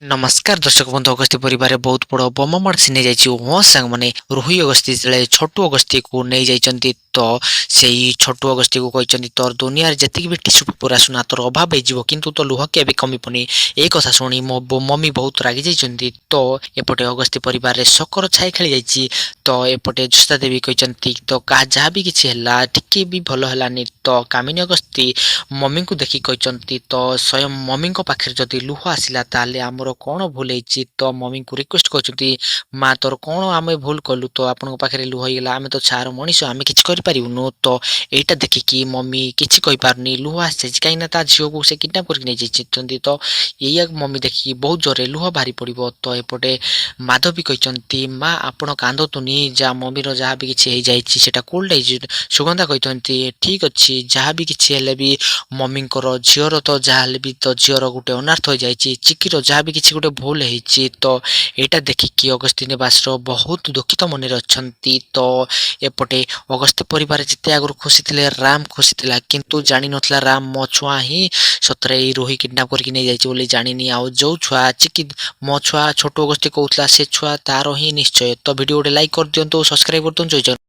ନମସ୍କାର ଦର୍ଶକ ବନ୍ଧୁ, ଅଗସ୍ତି ପରିବାରରେ ବହୁତ ବଡ଼ ବୋମା ମାଡ଼ ନେଇଯାଇଛି। ହଁ ସାଙ୍ଗମାନେ, ରୋହି ଅଗସ୍ତି ଯେତେବେଳେ ଛୋଟୁ ଅଗସ୍ତିକୁ ନେଇଯାଇଛନ୍ତି, ତ ସେଇ ଛୋଟୁ ଅଗସ୍ତିକୁ କହିଛନ୍ତି, ତୋର ଦୁନିଆରେ ଯେତିକି ବି ଟିସୁ ପେପର ଆସୁନା, ତୋର ଅଭାବ ହେଇଯିବ, କିନ୍ତୁ ତୋ ଲୁହ କେବେ କମିବନି। ଏଇ କଥା ଶୁଣି ମୋ ମମି ବହୁତ ରାଗି ଯାଇଛନ୍ତି। ତ ଏପଟେ ଅଗସ୍ତି ପରିବାରରେ ଶୋକର ଛାଇ ଖେଳି ଯାଇଛି। ତ ଏପଟେ ଯଶୋଦା ଦେବୀ କହିଛନ୍ତି, ତ କାହା ଯାହା ବି କିଛି ହେଲା, ଟିକେ ବି ଭଲ ହେଲାନି। ତ କାମିନୀ ଅଗସ୍ତି ମମିଙ୍କୁ ଦେଖି କହିଛନ୍ତି, ତ ସ୍ୱୟଂ ମମିଙ୍କ ପାଖରେ ଯଦି ଲୁହ ଆସିଲା, ତାହେଲେ ଆମର କ'ଣ ଭୁଲ ହେଇଛି? ତ ମମିଙ୍କୁ ରିକ୍ୱେଷ୍ଟ କରୁଛନ୍ତି, ମା, ତୋର କ'ଣ ଆମେ ଭୁଲ କଲୁ, ତ ଆପଣଙ୍କ ପାଖରେ ଲୁହ ହେଇଗଲା? ଆମେ ତ ଛାର ମଣିଷ, ଆମେ କିଛି କରିପାରିବୁନୁ। ତ ଏଇଟା ଦେଖିକି ମମି କିଛି କହିପାରୁନି, ଲୁହ ଆସିଯାଇଛି, କାହିଁକିନା ତା ଝିଅକୁ ସେ କିଡ଼ନାପ୍ କରିକି ନେଇଯାଇଛନ୍ତି। ତ ଏଇଆ ମମି ଦେଖିକି ବହୁତ ଜୋରରେ ଲୁହ ବାହାରି ପଡ଼ିବ। ତ ଏପଟେ ମାଧବୀ କହିଛନ୍ତି, ମା, ଆପଣ କାନ୍ଦନ୍ତୁନି, ଯାହା ମମିର ଯାହା ବି କିଛି ହେଇଯାଇଛି, ସେଇଟା କୁଲ୍ ହେଇଛି। ସୁଗନ୍ଧା କହିଛନ୍ତି, ଠିକ୍ ଅଛି, ଯାହା ବି କିଛି ହେଲେ ବି ମମିଙ୍କର ଝିଅର ତ ଯାହା ହେଲେ ବି ତ ଝିଅର ଗୋଟେ ଅନାର୍ଥ ହୋଇଯାଇଛି, ଚିକିର ଯାହା ବି କିଛି ଗୋଟେ ଭୁଲ ହେଇଛି। ତ ଏଇଟା ଦେଖିକି ଅଗସ୍ତି ନିବାସର ବହୁତ ଦୁଃଖିତ ମନରେ ଅଛନ୍ତି। ତ ଏପଟେ ଅଗସ୍ତି ପରିବାର ଯେତେ ଆଗରୁ ଖୁସି ଥିଲେ, ରାମ ଖୁସି ଥିଲା, କିନ୍ତୁ ଜାଣିନଥିଲା ରାମ ମୋ ଛୁଆ ହିଁ ସତରେ ଏଇ ରୋହି କିଡ଼ନାପ୍ କରିକି ନେଇଯାଇଛି ବୋଲି ଜାଣିନି। ଆଉ ଯେଉଁ ଛୁଆ ଚିକି ମୋ ଛୁଆ ଛୋଟ ଅଗସ୍ତି କହୁଥିଲା, ସେ ଛୁଆ ତାର ହିଁ ନିଶ୍ଚୟ। ତ ଭିଡ଼ିଓ ଗୋଟେ ଲାଇକ୍ କରିଦିଅନ୍ତୁ, ସବସ୍କ୍ରାଇବ୍ କରିଦିଅନ୍ତୁ। ଜୟ ଜଗନ୍ନାଥ।